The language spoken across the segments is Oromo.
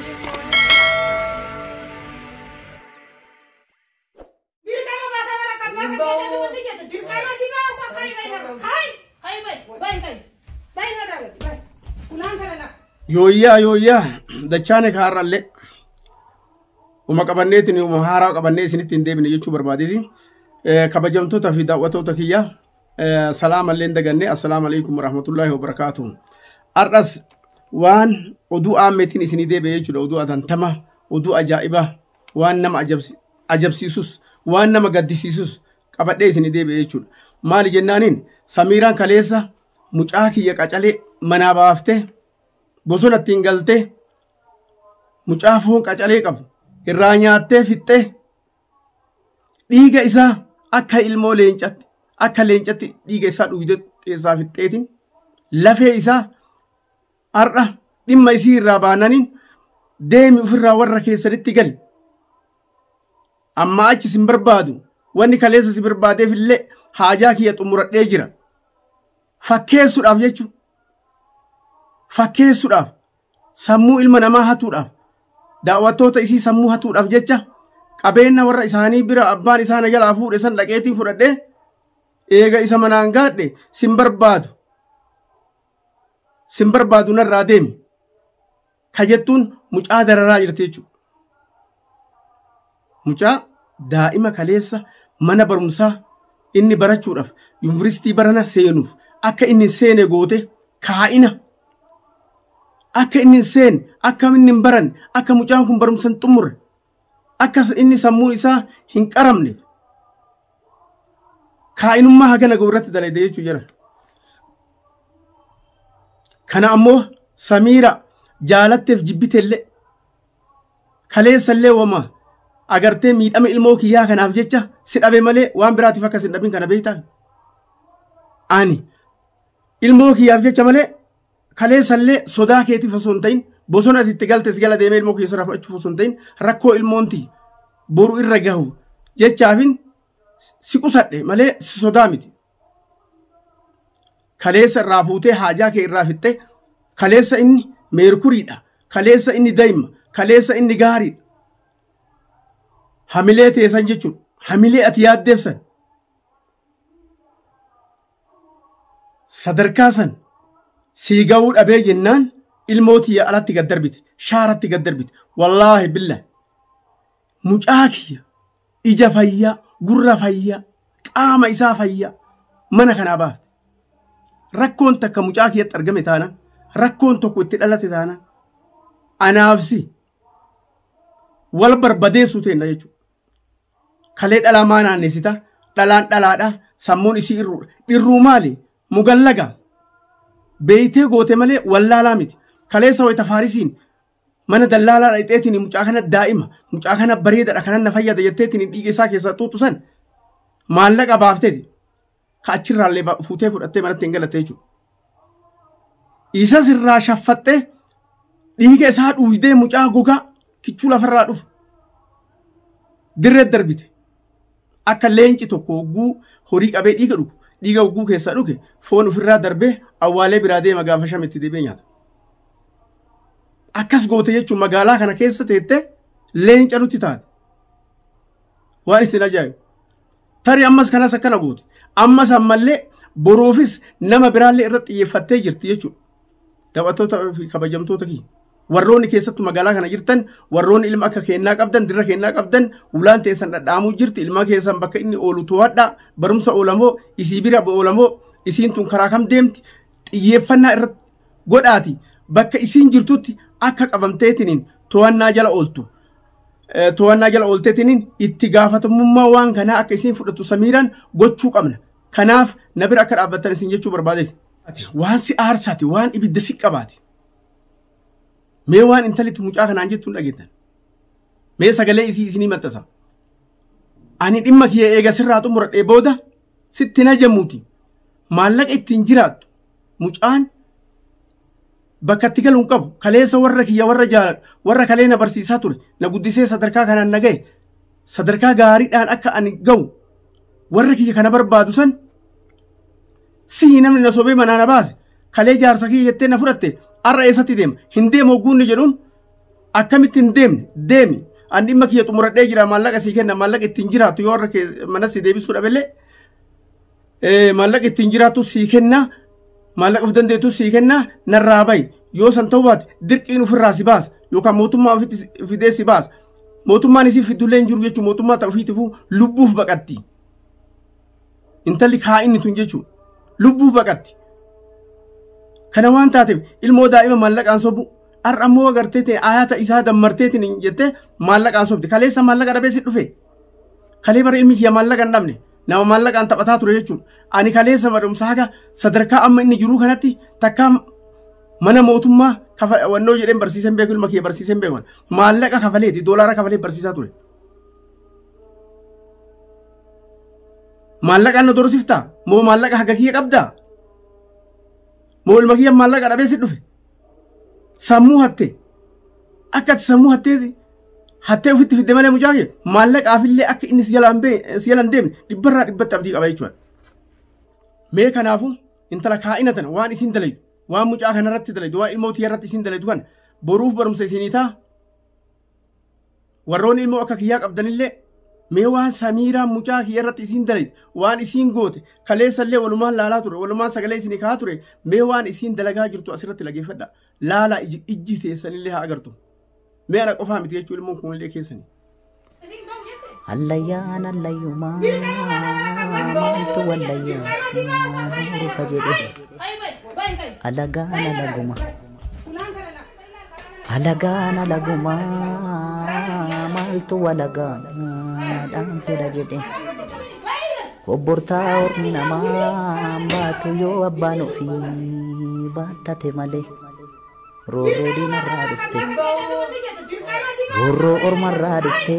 Ninjaforest.com. Dirqama baata bara kan Hin bakka ba'u. keessa wanni jette dirqama si baasa kai bai narra kai kai bai bai kai bai narra gadi bai ulaan kana na. Yooyyaa yooyyaa dachaane kaarrallee uma qabanneetiin uma haaraa qabannee isinitti hin deebine jechuu barbaadeeti. Kabajamtoota fi daawwattoota kiyya salaamallee hin daganne, assalaamu alaikum warahmatullaahi wabarakaatuh. Har'as waan oduu aammeetiin isinii deebi'e jechuudha. Oduu atantama, oduu ajaa'ibaa, waan nama ajabsiisus, waan nama gaddisiisus qabadhee isinii deebi'e jechuudha. Maali jennaaniin Samiiraan kaleessa mucaa kiyya qacalee manaa baaftee bosona ittiin galtee mucaa foon qacalee qabu irraa nyaattee fixxee dhiiga isaa akka ilmoo leencatti akka leencatti dhiiga isaa dhugdee keessaa fixxeetiin lafee isaa har'a dhimma isii irraa baananiin deemi ofirraa warra keessanitti gali. Amma achi sin barbaadu, wanni kaleessa si barbaadeef illee haajaa kiyya xumuradhee jira. Fakkeessuudhaaf jechuudha. Fakkeessuudhaaf, sammuu ilma namaa hatuudhaaf, daawwattoota isii sammuu hatuudhaaf jecha qabeenya warra isaanii bira abbaan isaa na jalaa fuudhe san dhaqeetiin fudhadhee eega isa manaan gaadhe sin barbaadu. Sin barbaadu, narraa deemi. Ka jettuun mucaa dararaa jirti jechuudha. Mucaa daa'ima kaleessa mana barumsaa inni barachuudhaaf yuunivarsiitii barana seenuuf akka inni hin seene goote, kaa'ina. Akka inni hin seene, akka inni hin baranne, akka mucaan kun barumsa hin xumurre, akka inni sammuu isaa hin qaramne kaa'inummaa hagana ga'u irratti dalagde jechuu jira. Kana ammoo Samiira jaalatteef jibbitellee kaleessallee wama agartee miidhama ilmoo kiyyaa kanaaf jecha si dhabe malee waan biraatiif akka sin dhabin kana beektaa. Ani ilmoo kiyyaaf jecha malee kaleessallee sodaa keetiif osoo hin ta'in, bosona asitti galte si jala deemee ilmoo kiyya sirraa fudhachuuf osoo hin ta'in, rakkoo ilmoonti boru irra gahu jechaafin si qusadhe malee si sodaa miti. Kaleessa irraa fuutee haajaa kee irraa fixxee, kaleessa inni meerkuriidha. Kaleessa inni daa'ima. Kaleessa inni gaariidha. Hamilee teessan jechuudha. Hamilee ati yaaddeef san. Sadarkaa san sii ga'uu dhabee jennaan ilmoo tiyya alatti gad darbite. Shaaratti gad darbite. Wallaahi billah. Mucaa kiyya ija fayyaa, gurra fayyaa, qaama isaa fayyaa mana kanaa baafte. Rakkoon takka mucaa kiyyatti argame taanaan, rakkoon tokko itti dhalate taanaan, anaafsi wal barbadeessuu teenna jechuudha. Kalee dhalaa maa naannessita? Dhalaan dhalaadha. Sammuun isii irruudha. Dhirruu maali? Mugallaga. Beeytee goote malee wallaalaa miti. Kaleessa wayita Faarisiin mana dallaalaa dhaqxeetiin mucaa kana daa'ima, mucaa kana bareedaadha, kanan na fayyada jetteetiin dhiiga isaa keessaa xuuxu san maallaqa baafteeti. Ka achirraallee fuutee fudhattee manatti hin galatte jechuudha. Isa sirraa shaffattee dhiiga isaa dhuuydee mucaa gogaa kichuu lafarraa dhufu dirree darbite. Akka leenci tokko hogguu horii qabee dhiiga dhugu, dhiiga hogguu keessaa dhuge foon ofirraa darbee awwaalee biraa deema, gaafa shamitti deebi'ee nyaata. Akkas goote jechuun magaalaa kana keessa teettee leenca nutti taate. Waan isin ajaa'ibu. Tarii ammas kanas akkana goote. Ammas ammallee boruufis nama biraallee irratti xiyyeeffattee jirti jechuudha. Daawwattoota fi kabajamtoota kiyya. Warroonni keessattuu magaalaa kana jirtan, warroonni ilma akka kennaa qabdan, dirra kennaa qabdan, ulaan teessan dhadhaamuu jirti. Ilma keessan bakka inni oolu to'adhaa. Barumsa oolamoo, isii bira oolamoo, isiin tun karaa kam deemti, xiyyeeffannaa irratti godhaati. Bakka isiin jirtutti akka qabamteetiniin to'annaa jala ooltu. To'annaa jala oolteetiniin itti gaafatamummaa waan kanaa akka isiin fudhattu Samiiraan gochuu qabna. Kanaaf na bira akka dhaabbattan isin jechuu barbaadeeti. Waan si aarsaati, waan ibidda si qabaati. Mee waan intallitti mucaa kanaan jettu hin dhageettan. Mee sagalee isii isinii maxxansa. Ani dhimma kiyya eega sirraa xumuradhee booda sitti najamuuti. Maallaqa ittiin jiraattu mucaan bakka itti galu hin qabu. Kaleessa warra kiyya, warra jaaladhu, warra kalee na barsiisaa ture, na guddisee sadarkaa kanaan na gahe, sadarkaa gaariidhaan akka ani ga'u warra kiyya kana barbaadu san sihi namni na sobee manaa na baase, kalee jaarsa kiyya jettee na fudhatte, har'a eessatti deema? Hin deemu hogguunni jedhuun Akkamitti hin deemne deemi. An dhimma kiyya xumuradhee jira maallaqa sii kenna maallaqa ittiin jiraattu yoo har'a mana si deebisuu dhabellee maallaqa ittiin jiraattu sii kenna maallaqa of dandeettu sii kenna narraa bahi yoo san ta'uu baate dirqiin ofirraa si baasa yookaan mootummaa ofitti fidee si baasa. Mootummaan isii fidullee hin jiru jechuun mootummaa ta'u ofiitifuu lubbuuf baqatti. Intalli kaa'inni tun jechuun lubbuuf baqatti. Kana waan taateef ilmoo daa'ima maallaqaan sobu har'a ammoo agartee ta'e ayata isaa dammarteetiin hin jettee maallaqaan sobde kaleessa maallaqa dhabee si dhufe. Kalee bara ilmi kiyya maallaqa hin dhabne nama maallaqaan taphataa ture jechuudha. Ani kaleessa barumsa haga sadarkaa amma inni jiru kanatti takkaa mana mootummaa wannoo jedheen barsiiseen beeku ilma kiyya barsiiseen beeku maallaqa kafaleeti doolaara kafalee barsiisaa ture. Maallaqaan na dorsiftaa moo maallaqa haga kiyya qabdaa? Moo ilma kiyya maallaqa dhabee si dhufe? Sammuu hatte akka ati sammuu hattee hattee ofitti fidde malee mucaa kee maallaqaafillee akka inni si jalaan deemne dhibbarraa dhibbatti abdii qaba jechuudha. Mee kanaafuu intala kaa'ina tana waan isin dalaydu waan mucaa kanarratti dalaydu waan ilmoo tiyya irratti isin dalaydu kana boruuf barumsa isinii ta'a. Warroonni ilmoo akka kiyyaa qabdanillee mee waan Samiiraan mucaa kiyya irratti isin dalaydu waan isiin goote kaleessallee walumaan laalaa ture walumaan sagalee isinii kaa'aa ture mee waan isiin dalagaa jirtu asirratti dhageeffadha. Laalaa ijji teessanillee haa agartu. Mee ana qofaa miti jechuun ilmoon kunillee keessanii. Allayyaan allayyumaa maaltu wallayyaa rufa jedhe alagaan alaguma alagaan alaguma maaltu walagaan dhaan fedha jedhe kobbortaa ormi namaa baatu yoo abbaan ofii baattate malee roorroo diinarraa dhufte roorroo ormarraa dhufte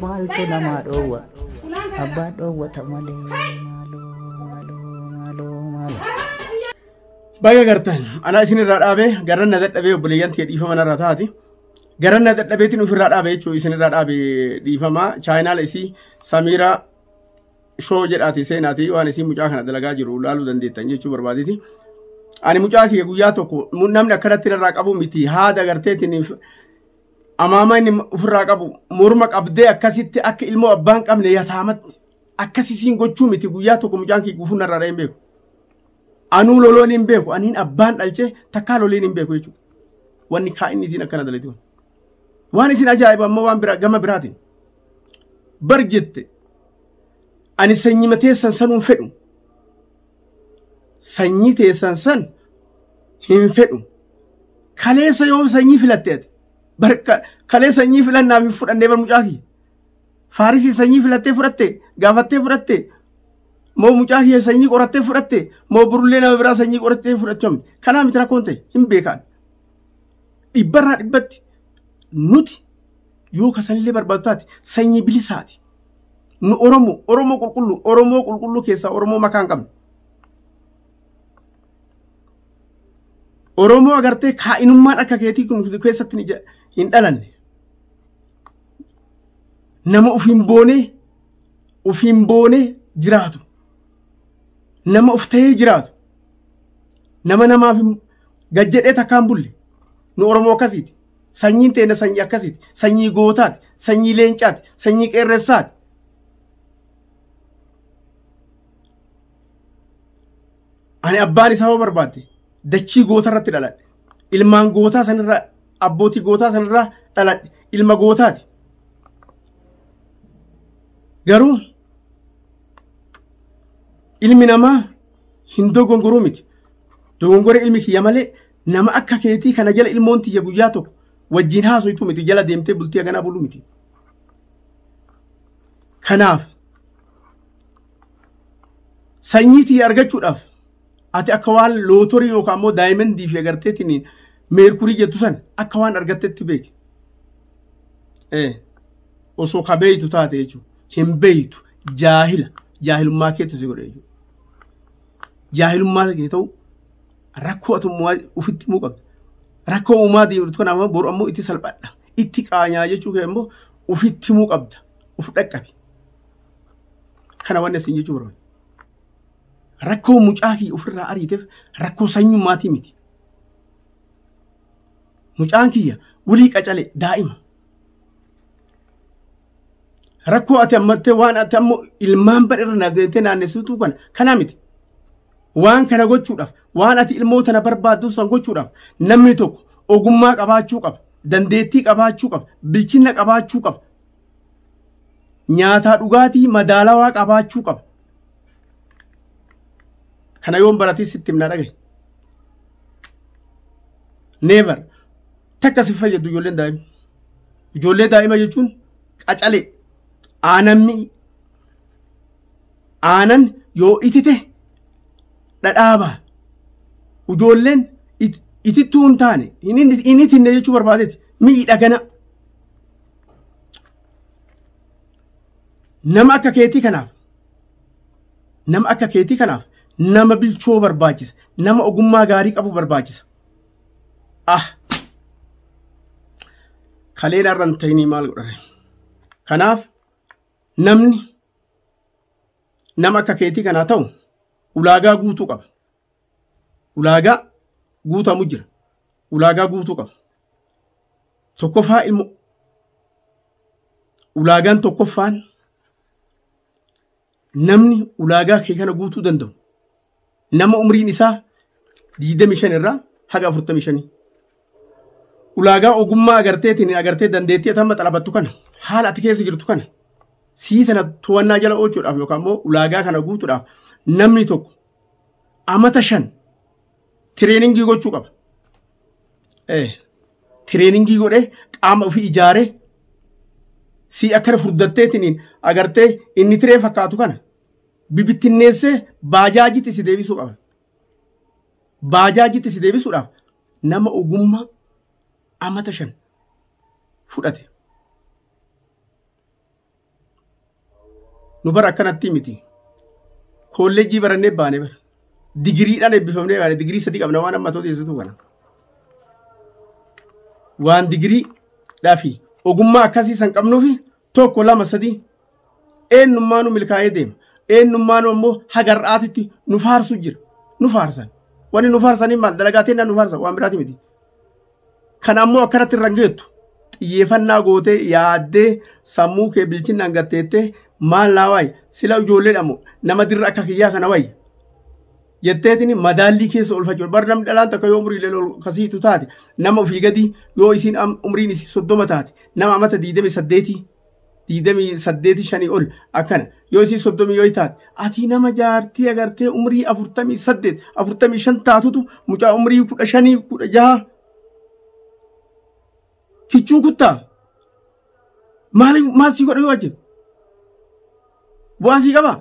maaltu namaa dhoowwa abbaan dhoowwata malee maaloo maaloo maaloo maaloo. Baga gartan ana isinirraa dhaabee garan na dadhabee obboleeyyan tiyya dhiifama narraa taati. Garan na dadhabeetiin ofirraa dhaabee jechuun isinirraa dhaabee dhiifama chaayinaala isii Samiiraa shoo jedhaati seenaati waan isii mucaa kana dalagaa jiru laaluu dandeettan jechuu barbaadeeti. Ani mucaa kiyya guyyaa tokko namni akkanatti irraa qabu miti haada agarteetiin amaama inni ofirraa qabu morma qabdee akkasitti akka ilmoo abbaan qabne yataamatti akkasisiin gochuu miti guyyaa tokko mucaan kiyya gufuu narraa hin beeku. Anuu loloon hin beeku aniin abbaan dhalchee takkaa loliin hin beeku jechuudha. Wanni kaa'inni isiin akkana dalagdu. Waan isin ajaa'ibu ammoo waan biraa gama biraatiin. Bar jette ani sanyii teessan sanuun fedhu. Sanyii teessan san hin fedhu. Kaleessa yoo sanyii filatte ati. Barka kalee sanyii filannaaf hin fudhannee bar mucaa kiyya. Faarisii sanyii filattee fudhatte gaafattee fudhatte moo mucaa kiyya sanyii qorattee fudhatte moo burullee nama biraa sanyii qorattee fudhachamte. Kanaaf miti rakkoon ta'e hin beekan. Dhibbarraa dhibbatti nuti yoo kasanillee barbaadu taate sanyii bilisaati. Nu Oromoo Oromoo qulqulluu Oromoo qulqulluu keessaa Oromoo makaa hin qabne. Oromoo agartee kaa'inummaan akka keetii kun keessatti hin dhalanne. Nama ofiin boonee jiraatu. Nama of ta'ee jiraatu. Nama namaaf gad jedhee takkaan bulle. Nu Oromoo akkasiiti. Sanyiin teenya sanyii akkasiiti. Sanyii gootaati. Sanyii leencaati. Sanyii qeerressaati. Ani abbaan isaa hoo barbaadde dachii goota irratti dhaladhe. Ilmaan gootaa sanirraa abbootii gootaa sanirraa dhaladhe. Ilma gootaati. Garuu ilmi namaa hin dogongoruu miti. Dogongora ilmi kiyya malee nama akka keetii kana jala ilmoon tiyya guyyaa tokko wajjin haasoitu miti jala deemtee bultii haganaa buluu miti. Kanaaf sanyii tiyya argachuudhaaf ati akka waan lootorii yookaan immoo daayimandii fi agarteetiin meerkurii jettu san akka waan argattetti beeki. Osoo ka beeytu taate jechuudha. Hin beeytu jaahila jaahilummaa keetu si godhe jechuudha. Jaahilummaa kee ta'u rakkoo atummaa ofitti himuu qabda. Rakkoo uumaa deemtu kanaaf boru ammoo itti salphadha. Itti qaanyaa jechuu kee immoo ofitti himuu qabda. Of dhaqqabi. Kana wanni asiin jechuu barbaada. Rakkoo mucaa kee ofirraa ariiteef rakkoo sanyummaatii miti. Mucaan kiyya wulii qacalee daa'ima. Rakkoo ati ammattee waan ati ammoo ilmaan badhirra nadeetee naannessituu kana kanaa miti. Waan kana gochuudhaaf waan ati ilmoo tana barbaaddu san gochuudhaaf namni tokko ogummaa qabaachuu qaba. Dandeettii qabaachuu qaba. Bilchina qabaachuu qaba. Nyaataa dhugaatii madaalawaa qabaachuu qaba. Kana yoon baratee sitti himnaa dhagaye. Never takka si fayyadu ijoolleen daa'ima. Ijoollee daa'ima jechuun qacalee aanan mi'i. Aanan yoo itite dhadhaabaa. Ijoolleen itittuu hin taane hin itinne jechuu barbaadeeti mi'i dhagana. Nama akka keetii kanaaf nama akka keetii kanaaf nama bilchoo barbaachisa. Nama ogummaa gaarii qabu barbaachisa. Ah! Kaleen har'a hin ta'inii maal godhare? Kanaaf namni nama akka keetii kanaa ta'u ulaagaa guutuu qaba. Ulaagaa guutamu jira. Ulaagaa guutuu qaba. Tokkoffaa ilmoo ulaagaan tokkoffaan namni ulaagaa kee kana guutuu danda'u nama umriin isaa 25 irraa haga 45. Ulaagaa ogummaa agarteetiin agartee dandeettii ati amma xalabattu kana haala ati keessa jirtu kana sii sana to'annaa jala oolchuudhaaf yookaan immoo ulaagaa kana guutuudhaaf namni tokko amata 5 tireeningii gochuu qaba. Tireeningii godhee qaama ofii ijaaree sii akkana furdatteetiin agartee inni tiree fakkaatu kana bibittinneessee baajaajitti si deebisuu qaba. Baajaajitti si deebisuudhaaf nama ogummaa amata 5 fudhate. Nu bara akkanatti miti. Kolleejjii barannee baane bara. Digiriidhaan eebbifamnee baane digirii 3 qabna waan amma ta'u kana. Waan digiriidhaa fi ogummaa akkasii san qabnuufi 1 2 3 eenyummaa nu milkaa'ee deema. Eenyummaa nu ammoo hagar'aatitti nu faarsu jira. Nu faarsan. Wanni nu faarsanii maal dalagaa teennaa nu faarsan waan biraati miti. Kana ammoo akkanatti irra hin geettu. Xiyyeeffannaa gootee yaaddee sammuu kee bilchinaan gatteettee maal naa waayi sila ijoolleedha moo nama dirra akka kiyyaa kana waayi jetteetiin madaallii keessa oolfachuu. Bar namni dhalaan takka yoo umrii ol kasiitu taate nama ofii gadi yoo isiin umriin isii 30 taate nama amata 28 28 5 ol akkana yoo isii 30 yoo taate ati nama jaartii agartee umrii 48 45 taatutu mucaa umrii 15 16 kichuu kuttaa maal maal si godhu yoo wajjin bu'aa sii qabaa?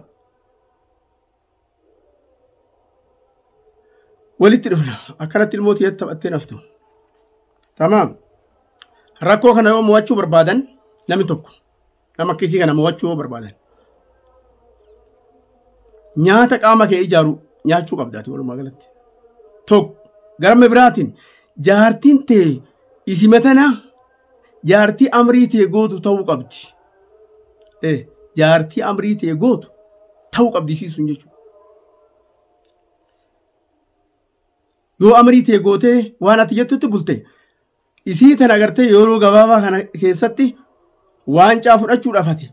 Walitti dhufna akkanatti ilmoo tiyyatti taphattee naftu. Tamaam. Rakkoo kana yoo mo'achuu barbaadan namni tokko nama akkasii kana mo'achuu yoo barbaadan nyaata qaama kee ijaaru nyaachuu qabdaati walumaa galatti. Tokko gara biraatiin jaartiin tee isi matana jaartii amrii tee gootu ta'uu qabdi. Jaartii amrii tee gootu ta'uu qabdi isiisuun jechuudha. Yoo amrii tee gootee waan ati jettutti bulte isii tana agartee yeroo gabaabaa kana keessatti waancaa fudhachuudhaaf ati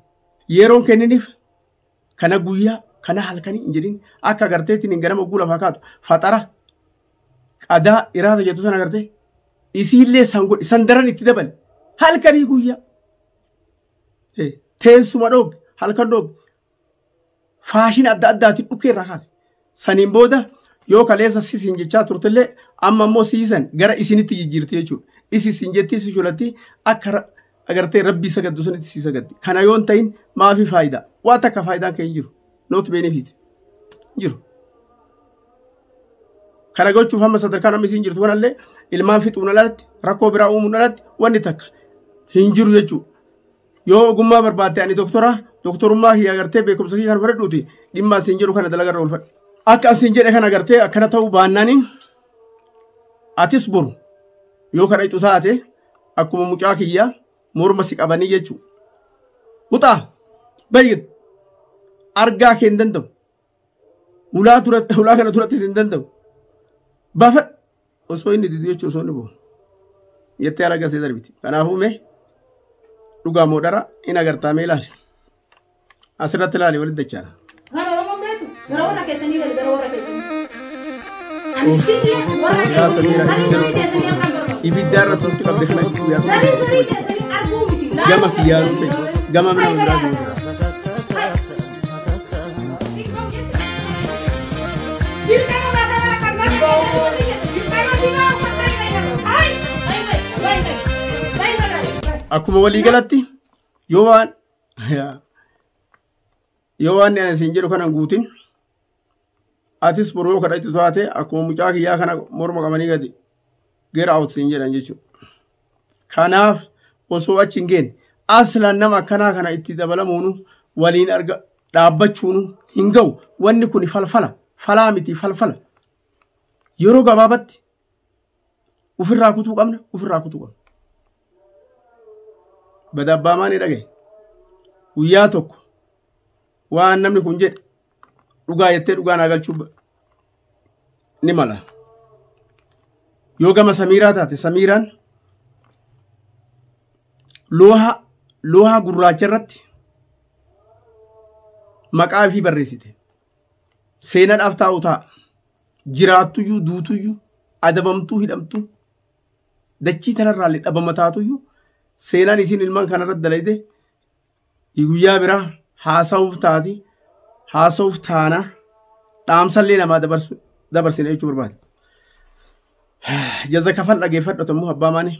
yeroon kenniniif kana guyyaa kana halkanii hin jedhin akka agarteetiin hin ganama oguu lafaa kaatu faxara qadaa iraata jettu sana agartee isiillee san godhi san daran itti dabale halkanii guyyaa teessuma dhoog halkan dhoog faashin adda addaatiin dhukkee irraa kaase saniin booda yoo kaleessa sisiin jechaa turtellee amma immoo siisan gara isinitti jijjiirti jechuudha. Isisin jetti si sholatti akka agartee rabbii sagaddu sanitti si sagaddi. Kana yoo hin ta'in maafi faayidaa? Waa takka faayidaan kan hin jiru. Not benefit. Jiru. Kana gochuuf amma sadarkaa namni isiin jirtu kanallee ilmaan fixuun alatti rakkoo biraa uumuun alatti wanni takka hin jiru jechuudha. Yoo ogummaa barbaadde ani doktorummaa kiyya agartee beekumsa kiyya kan fudhadhuuti dhimma asiin jedhu kana dalagarra oolfadhu. Akka asiin jedhe kana agartee akkana ta'uu baannaaniin atis boru yoo kana ixu taate akkuma mucaa kiyyaa morma si qabanii jechuudha. Uxaa bayyee argaa kee hin danda'u. Ulaa duratti ulaa kana durattis hin danda'u. Baafadhu osoo inni didu jechuudha osoo inni bu'u. Jettee ala gasee darbiti. Kanaafuu mee dhugaa moo dhara in agartaa mee ilaali. Asirratti ilaali walitti dachaana. Kan Oromoon beektu gara warra keessanii bali gara warra keessanii. Ani sirrii warra Yaa keessanii Samiira sarii sarii keessanii harkaan barbaadu. Ibidda irra turti qabde kana guyyaa Sarii tokko sarii keessanii arguu miti. Gama kiyyaaruu ta'e gama mana biraa jiru. Dirqama baataa bara kan dirqama si baasa kai bai kai bai bai bai bai bai bai. Akkuma walii galatti yoo waan ani isin jedhu kana hin guutin atis boroo yoo kadhatu taate akkuma mucaa kiyyaa kana morma qabanii gadi get out siin jedhan jechuudha. Kanaaf osoo achi hin geenne aslan nama akkanaa kana itti dabalamuunu waliin arga dhaabbachuunu hin ga'u. Wanni kun falfala falaa miti falfala. Yeroo gabaabatti ofirraa kutuu qabna ofirraa kutuu qabna. Bada abbaa maanii dhagaye guyyaa tokko waan namni kun jedhe dhugaa jettee dhugaa naa galchuu ni mala. Yoo gama Samiiraa taate Samiiraan loohaa gurraacha irratti maqaa ifii barreessite. Seenaadhaaf taa'u taa'a. Jiraattuyyuu duutuyyuu adabamtuu hidhamtuu dachii tanarraallee dhabama taatuyyuu seenaan isiin ilmaan kanarratti dalayte guyyaa biraa haasa'uuf taati haasa'uuf taana dhaamsallee namaa dabarsine jechuu barbaade. Jaza kafal dhageeffadhatu immoo abbaa maanii.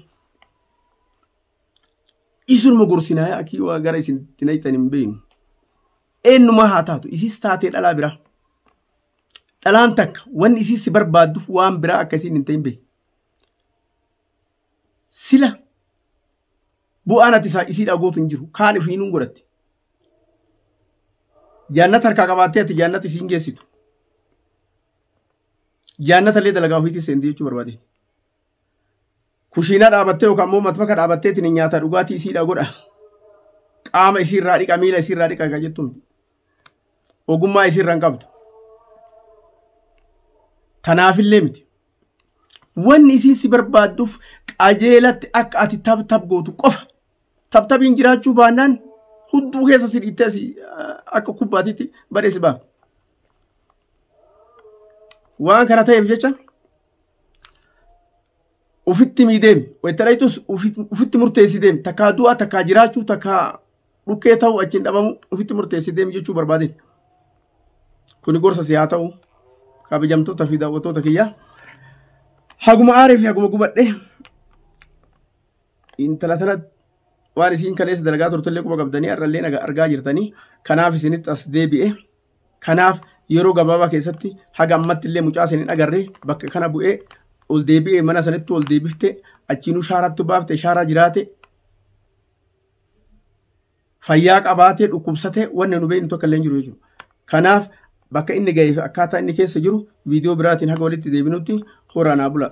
Isunuma gorsinaa akii waa gara isin itti naqxan hin beeknu. Eenyumaa haa taatu isis taatee dhalaa biraa. Dhalaan takka wanni isiis si barbaadduuf waan biraa akka isiin hin ta'in beeku. Sila bu'aan ati isiidhaa gootu hin jiru kaan ofiinuu godhatti. Jaannata harkaa qabaattee ati jaannata isiin geessitu. Jaannata illee dalagaa ofiitii seenti jechuu barbaade. Kushiinaa dhaabattee yookaan immoo matbaka dhaabattee ittiin nyaata dhugaatii isiidhaa godha. Qaama isiirraa dhiqa miila isiirraa dhiqa kan jettuun ogummaa isiirraa hin qabdu. Tanaafillee miti. Wanni isiin si barbaadduuf qajeelatti akka ati tab tab gootu qofa. Tab tabiin jiraachuu baannaan hudduu keessa si dhiittee si akka kubbaatiitti badhee si baafti. Waan kana ta'eef jecha ufitti miideemi. Wayita dhayitus ufitti murteessi deemi. Takkaa du'a takkaa jiraachuu takkaa dhukkee ta'uu achiin dhabamu ufitti murteessi deemi jechuu barbaadeeti. Kuni gorsa si haa ta'u kabajamtoota fi daawwattoota kiyyaa. Haguma aaree fi haguma gubadhe intala tana waan isiin kaleessa dalagaa turtellee quba qabdanii har'allee argaa jirtanii kanaaf isinitti as deebi'e. Kanaaf yeroo gabaabaa keessatti haga ammatti illee mucaa isin hin agarre bakka kana bu'ee ol deebi'ee mana sanatti ol deebifte achiinuu shaaratti baafte shaaraa jiraate fayyaa qabaatee dhukkubsatee wanni nu beeknu tokko illee hin jiru jechuudha. Kanaaf bakka inni ga'ee fi akkaataa inni keessa jiru viidiyoo biraatiin haga walitti deebinutti horaa naa bula.